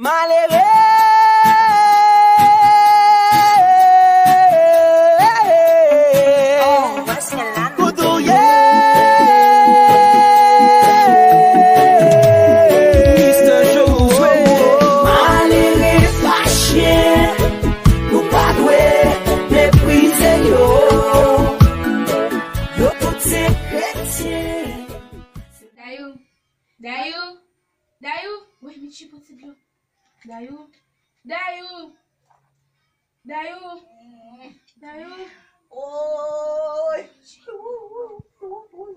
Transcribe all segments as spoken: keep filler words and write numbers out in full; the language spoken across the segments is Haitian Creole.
Malere. Kote w ye? Mister Joe. Malere fache, nou pa dwe meprize yo. Yo tout se kretyen. Dayou, Dayou, Dayou, woy Mitchy pran ti dlo. Dayou, Dayou, Dayou, Dayou. Woy.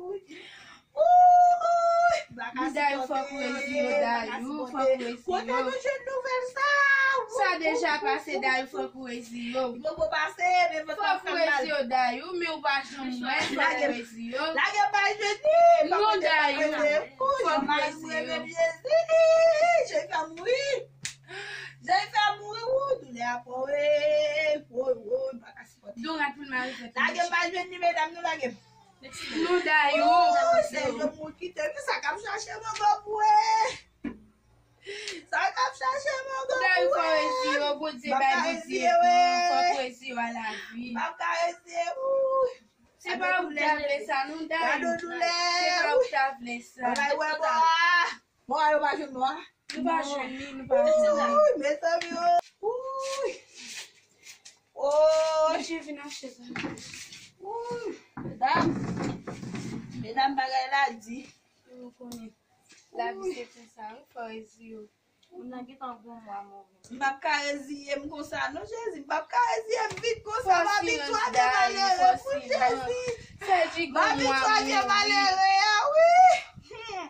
Woy. Dayou, fòk ou rezi yo, Dayou, fòk ou rezi yo. Kote nou jwenn nouvèl sa? Sa deja pase, Dayou, fòk ou rezi yo. Li poko pase, men fòk ou rezi yo, Dayou, men ou pa janm wè, fòk ou rezi yo. Lage bay Jeni, pa kote pa rete. Fòk ou rezi yo. Jezi, Jezi fè mouri. Jezi fè mouri, ou, doulè a fò, e, woy, woy, m pa ka sipòte. Don rat pou l mari fèt. Lage bay Jeni, medam, nou lage. Non, Dayou. Ou, se jòm moun ki te, men sa k ap chache mango pou e. Sa k ap chache mango pou e. Dayou, fò rezi yo, Bondye bay Bondye pou, fò rezi yo a lavi. M ap ka rezi, ou. Se pa ou ki ta vle sa, non, Dayou. Gade doulè. Se pa ou ki ta vle sa. Bagay wè bò a. Bò a yo pa jwenn bò a. Nou pa jwenn li, nou pa jwenn li. Woy, mezanmi, o. Woy. Woy. Mesye vin achte sa. Woy. Medam. Medam, bagay la di. Ou konnen. Lavi se konsa, wi, fò rezi yo. Moun nan gentan gon mwa mouri. M p ap ka reziye m konsa, non, Jezi. M p ap ka reziye m vit konsa. M ap viktwa de malere, wi, Jezi. M ap viktwa de malere a, wi. Hmm.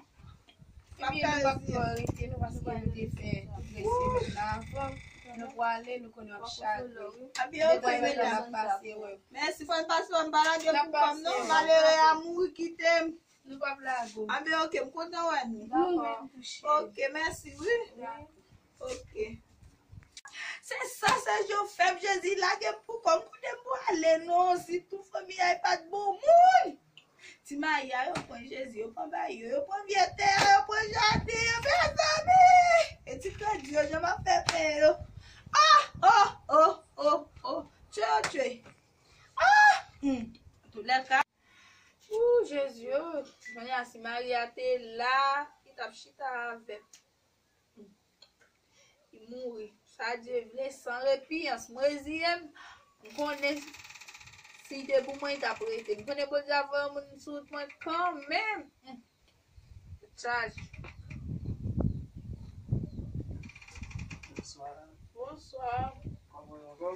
Ebyen, nou p ap twò rete, non, paske nou te fè tout lè semèn nan avan. Nou prale, nou konnen w ap chagren. Ebyen, oke, medam. N ap pase, wi. Mèsi, fò n pase, m pa lage pou kò m, non. Malere a mouri, kite m. Nou p ap lage w. Ebyen, oke, m kontan wè nou. Nou menm tou, cheri. Oke, mèsi, wi. Oke. Se sa, se jan w fè m, Jezi, lage m pou kò m, kote m prale, non, sitou fanmi a, e pa t bon moun. Ti mayi a, yo pran Jezi, yo pran bay yo, yo pran vye tè a, yo pran jaden an, mezanmi! E ti kredi yo, jan m ap fè pen yo. Ah! Oh, oh, oh, oh! Tchwe yo tchwe! Ah! Hmm. Antoulèka. Ooh, Jezi, oh! Jwenn a si Maria te la, li t ap chita avè m. Li mouri. Sa Dye vle, san repiyans. M reziye m. M konnen si te pou mwen, li t ap rete. M konnen Bondye ap voye yon moun sou wout mwen kanmenm. Tèt chaje. Bonswa. Bonswa. Kòman w ye ankò?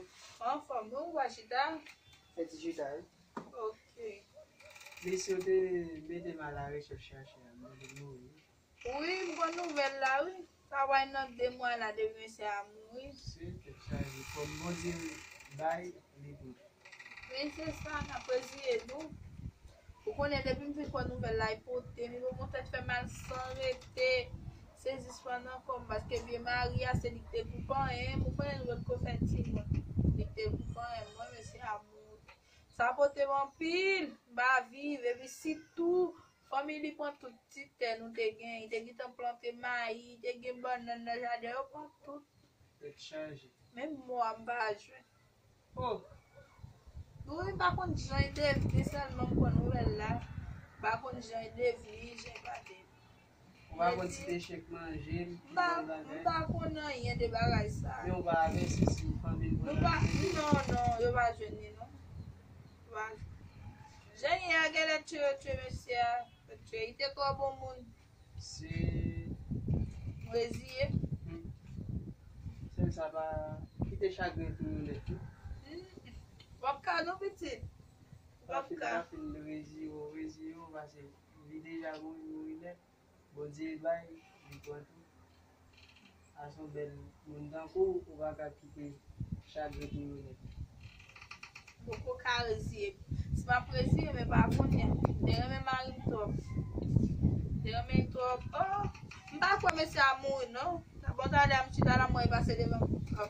Anfòm, wi, ou pa chita? Fè ti chita, wi. Ok. Mesye yo te mete m a la rechèch chache a, m te mouri. Wi, m gon nouvèl la, wi. Sa pral nan de mwa la depi mesye a mouri. Se tèt chaje. Kòm Bondye bay, li pou. Men se sa, n ap reziye nou. Ou konnen, depi m fin pran nouvèl la, li pote m, li pran m yon tèt fè mal san rete. Se jis pandan kò m, paske vye mari a, se li ki te pou panyen m. Ou konnen, nou potko fè timoun. Li ki te pou panyen m. Mwen, mesye a mouri. Sa pote m anpil. M pa viv. Epi sitou, fanmi li pran tout ti tè nou te gen. Li te gentan plante mayi, li te gen bannann nan jaden, yo pran tout. Tèt chaje. Menm mò a m pa jwenn. Oh! Wi, m pa konn jan li te vini, sèlman m pran nouvèl la. M pa konn jan li te vini, jan li pa te vini. Ou pa konn si te chèk manje, m pa, m pa konn anyen de bagay sa. Men ou pa avèti si fanmi l pran manje? Non, non, yo pa jwenn li, non. Yo pa jwenn. Jan l ye a, genlè tchwe yo tchwe mesye a. Yo tchwe, li te twò bon moun. Se. M reziye. Hmm. Sèl sa pa kite chagren tou yo nèt tou. Hmm. W ap ka non pitit. W ap ka. Pa fin reziye w, reziye w, paske li deja mouri, mouri nèt. Bondye bay, li pran tou. A se yon bèl moun tankou w, ou pa ka kite chagren tou yo nèt. Poko ka reziye. Si m ap reziye, men pa kounye a. M te renmen mari m twòp. M te renmen l twòp. Oh, m pa kwè mesye a mouri, non. Bon, talè a m chita la, m wè l pase devan m. Oh,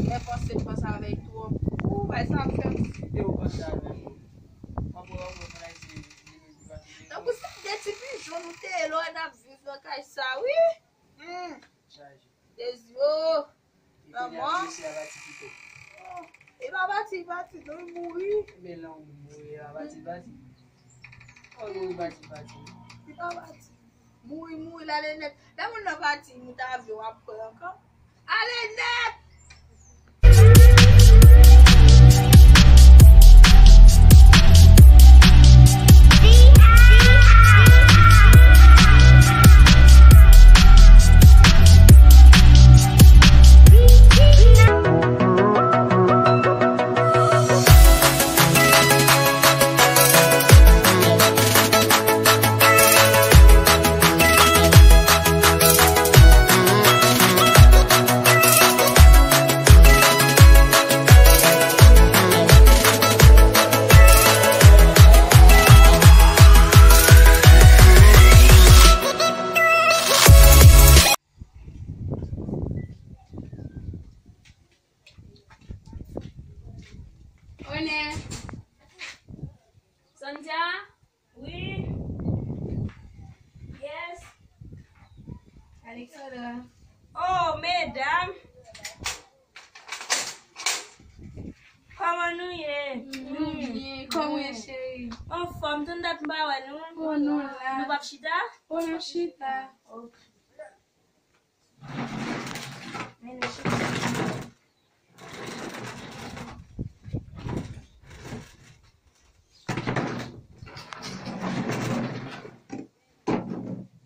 men panse m panse avè l twòp. Ou, bay sa ap fè m. Kite ou panse avè l. Tankou se de ti pijon nou te ye, lè w wè n ap viv nan kay sa, wi. Hmm. Chaje. Dezi, o, Li pati, non, li mouri. Men lè w mouri a, pati, pati. Ou mouri, pati, pati. Li pa pati. Mouri, mouri, l ale nèt. Lè moun nan pati, moute avyon, w ap pran ankò. Ale nèt! One. Sandra? Wi. Yes. Alexandra. Oh, medam. Kòman nou ye? Nou byen. Kòman w ye, cheri? Anfòm, tann dat m pa wè nou. Oh, nou la. Nou p ap chita? Oh, n ap chita. Ok. Men nou chita.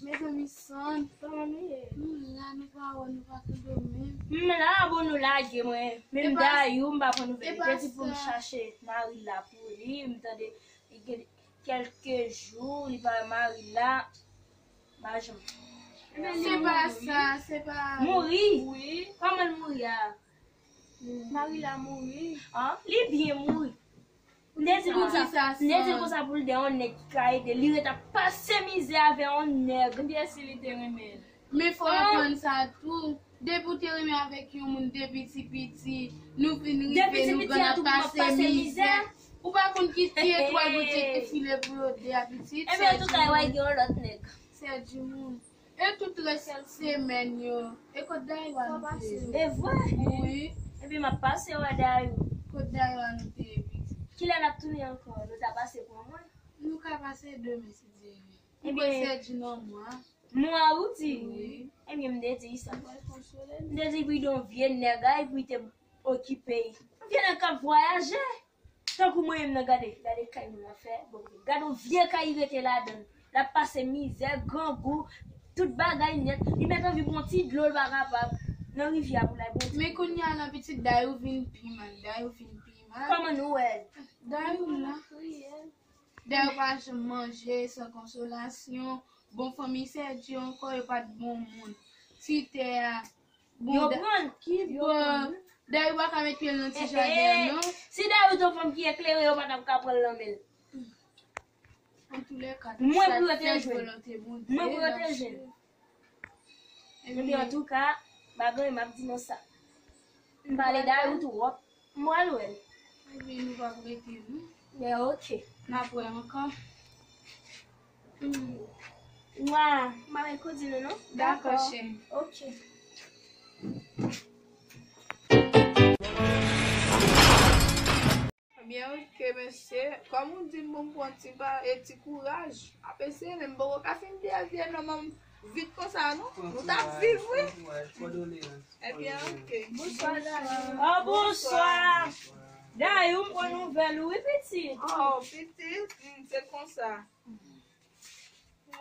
Mezanmi, Sand, kòman nou ye? Nou la, nou pa wè, nou pa tande w menm. M la, bon, nou lage mwen. Menm dayou, m pa pran nouvèl. Li te di pou m chache Marila pou li, m tande li gen kèlke jou, li pa wè Marila. M pa janm. Se pa sa, se pa. Mouri? Wi. Kòman l mouri a? Marila mouri. An? Li byen mouri. M te di l konsa, m te di l konsa pou l de yon nèg ki ka ede l. Li ret ap pase mizè avè yon nèg. Ebyen si li te renmen l. Men fò w konprann sa tou. Depi w te renmen avèk yon moun depi ti piti, nou vin rive, nou konn ap pase mizè. Ou pa konn ki, ki etwal Bondye te file pou yo de a pitit. Ebyen, antouka, yo al gen yon lòt nèg. Sè di moun. E tout rès semèn yo. E kot Dayou a nou te ye? E vre? Wi. Epi m ap pase wè Dayou. Kot Dayou a nou te ye, pitit? Kilè n ap tounen ankò? Nou ta pase pran mwen? Nou ka pase demen, si Dye vle. Ou kwè sè di nan mwa? Mwa ou di? Wi. Ebyen, m te di sa. M te di pou l de yon vye nèg a, epi l te okipe. Vye nèg k ap vwayaje. Tankou mwen menm nan, gade, gade kay moun nan fè. Bon, gade yon vye kay li rete ladan l. L ap pase mizè, grangou, tout bagay nèt. Li mèt anvi bwè yon ti dlo, l pa kapab. Nan rivyè a pou l al bwè yon ti dlo. Men kounye a la, pitit, Dayou vin pi mal. Dayou vin pi mal. Kòman nou wè l? Dayou la. Dayou pa janm manje, san konsolasyon. Bon, fanmi Sèdyo ankò, yo pa t bon moun. Ti tè a, bon, yo pran l. Ki bon. Dayou pa ka met pye l nan ti jaden an, non. Si Dayou te yon fanm ki eklere, yo pa t ap ka pran l nan men l. Antouka, mwen pou yo te jwenn. Mwen pou yo te jwenn. Ebyen, antouka, bagay m ap di nou sa. M pale Dayou twòp. M pral wè l. Ebyen, nou p ap rete, non. Men ok. N ap wè ankò. Mwa, m pa mèt koudi nou, non? Dakò, cheri. Ok. Ebyen, ok, mesye. Kòm ou di m pou m pran ti pa, e ti kouraj, m ap eseye, men m poko ka fin devye non, manm, vit konsa, non. Nou t ap viv, wi. Ebyen, ok. Bonswa, Dayou. Oh, bonswa. Dayou, m pran nouvèl ou, wi, pitit. Oh, pitit, hmm, se konsa.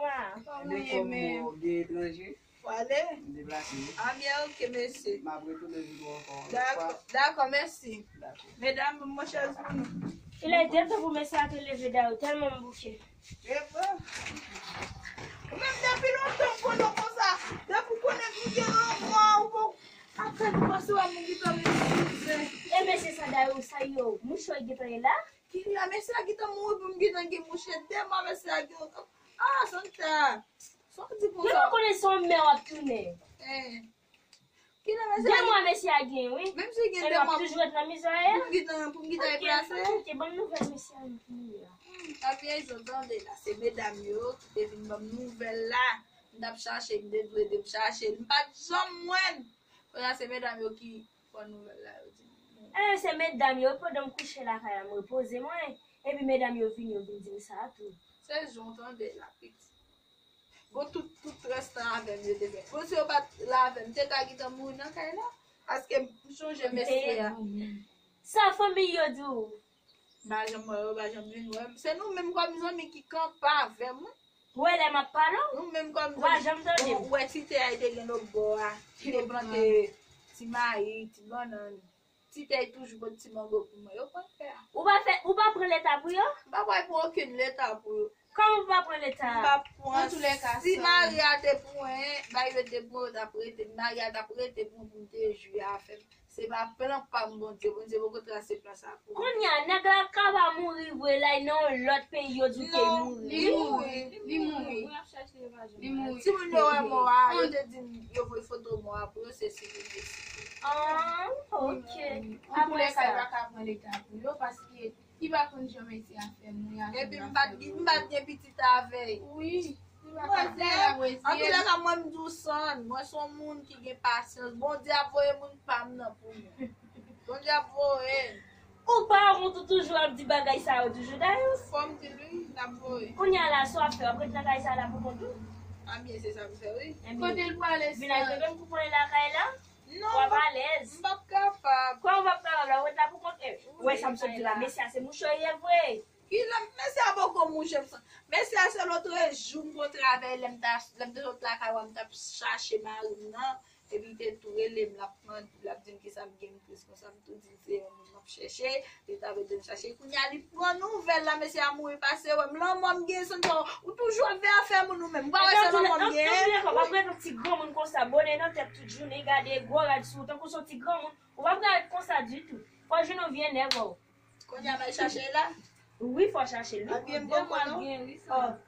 Wa. Kòman w ye menm? Gen etranje? Prale. M deplase. A byen, ok, mesye. M ap retounen jwenn ou ankò yon lòt fwa. Dakò, dakò, mèsi. Dakò. Medam, ban mwen chèz pou nou. Ilè de tan pou mesye a te leve, Dayou, tèlman m bouke. E vre. Ou menm depi lontan m konnen w konsa. Depi w konnen m gen yon mwa, ou bon. Apèn ou pase wè m, ou gentan meprize. E mesye sa, Dayou, sa yo, mouchwa gentan ye la? Kilè mesye a gentan mouri pou m gentan gen mouche de mwa, mesye a gen, ah, Santa. Sa w di konsa? Mwen pa konnen se yon mè w ap tounen. Eh. Kilè mesye a gen? De mwa mesye a gen, wi. Menm si gen de mwa, w ap toujou ret nan mizè a? Pou m gentan, pou m gentan deplase? Ok, ok, ban m nouvèl mesye a, m vini la. Hmm, sa byen, jan w tande la, se medam yo ki te vin ban m nouvèl la. M t ap chache, m te dwe de m chache l. M pa t janm jwenn. Kounye a se medam yo ki pran nouvèl la, yo di m. Eh, se medam yo, pandan m kouche lakay la, m repoze mwen. Epi medam yo vini, yo vin di m sa tou. Se jan w tande la, piti. Bon, tout, tout rès tan avè m, yo te fè. Bon, si yo pa t la avè m, m te ka gentan mouri nan kay la. Paske m chonje mesye a. Sa fanmi yo di w? M pa janm wè yo, pa janm vin wè m. Se nou menm kòm zanmi ki kanpe avè m, wi. Ou wè lè m ap pale w? Nou menm kòm zanmi. Ou pa janm tande m. Ou wè ti tè a, li te gen lòt bò a. Li te plante ti mayi, ti bannann. Ti tè a toujou pot ti mango pou mwen. Yo konn fè a. Ou pa fè, ou pa pran leta pou yo? M pa pral pran okenn leta pou yo. Kòman ou pa pran leta? M pa pran. Antoulèka, si Maria te pran, bay yo te pran, yo t ap rete. Maria t ap rete pou, pou m te jwi afè m. Se pa plan pa m, Bondye. Bondye poko trase plan sa pou mwen. Kounye a, nèg la ka pa mouri vre la, e nan yon lòt peyi yo di w ke l mouri. Li mouri. Li mouri. Li mouri. Timoun yo wè mò a, yo te di m yo voye foto mò a pou yo, se si li te si. Ah, ok. Apre sa, yo pa ka pran leta pou yo, paske li pa konn jan mesye a fè mouri. Epi m pa t gen, m pa t gen pitit avè l. Wi. Li pa ka fè la. Antoulèka, mwen, m di w, San, mwen se yon moun ki gen pasyans. Bondye ap voye moun pa m nan pou mwen. Bondye ap voye l. Ou pa wont ou toujou ap di bagay sa yo toujou, Dayous? Fò m di l wi, l ap voye. Kounye a la, sa w ap fè? W ap ret nan kay sa la pou kont ou? A byen, se sa m fè, wi. Kote l prale, vin al kenbe m pou konnen lakay la? Non, w ap alèz. M p ap kapab. Kòman w p ap kapab la? W ret la pou kont ou? Ou wè sa m sot di la? Mesye a se mouche l ye vre. Ki lè mesye a poko mouche m san. Mesye a se lòtrejou m pran travay lè m ta, lè m te sot lakay w a, m t ap chache mari m nan. Epi li te tou rele m, l ap mande, l ap di m kisa m gen, m tris konsa, m tou di l se yon moun m ap chèche, li t ap ede m chache. Kounye a li pran nouvèl la, mesye a mouri pase wè m, lanmò m gen, san sa, ou toujou ap veye afè moun ou menm, ou pa wè se lanmò m gen. Antoulèka, w ap ret yon ti granmoun konsa, bonè nan tèt tout jounen, gade gwo rad sou ou, tankou se yon ti granmoun, ou p ap ka ret konsa ditou. Fò w jwenn yon vye nèg, o. Kounye a m al chache l la? Wi, fò w chache l, wi. Ebyen, m poko konnen.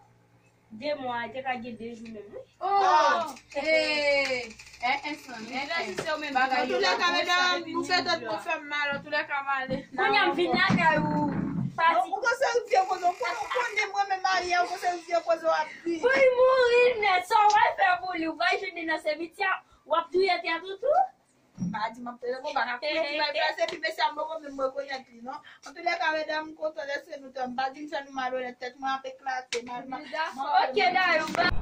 De mwa, li te ka gen de jou menm, wi. Oh! Hey! Eh, eh, San, eh, eh. Bagay yo pa bon sa, nou fè tèt nou fè m mal, antoulèka m ale. Kounye a m vin lakay ou. Pati. Ou panse ou vye koze, ou konnen, ou konnen mwen menm marye, ou panse ou vye koze w ap di. Pou l mouri nèt, sa w pral fè pou li, ou pral jwenn li nan simityè, w ap touye tèt ou tou. Pa di m ap tande, bon, pa ka kouri, bay plase, epi mesye a m poko menm rekonèt li, non. Antoulèka, medam, m kontan lè se nou tan. Pa di m fè nou malonèt, tèt mwen ap eklate, mal, mal. Ok, Dayou, bye.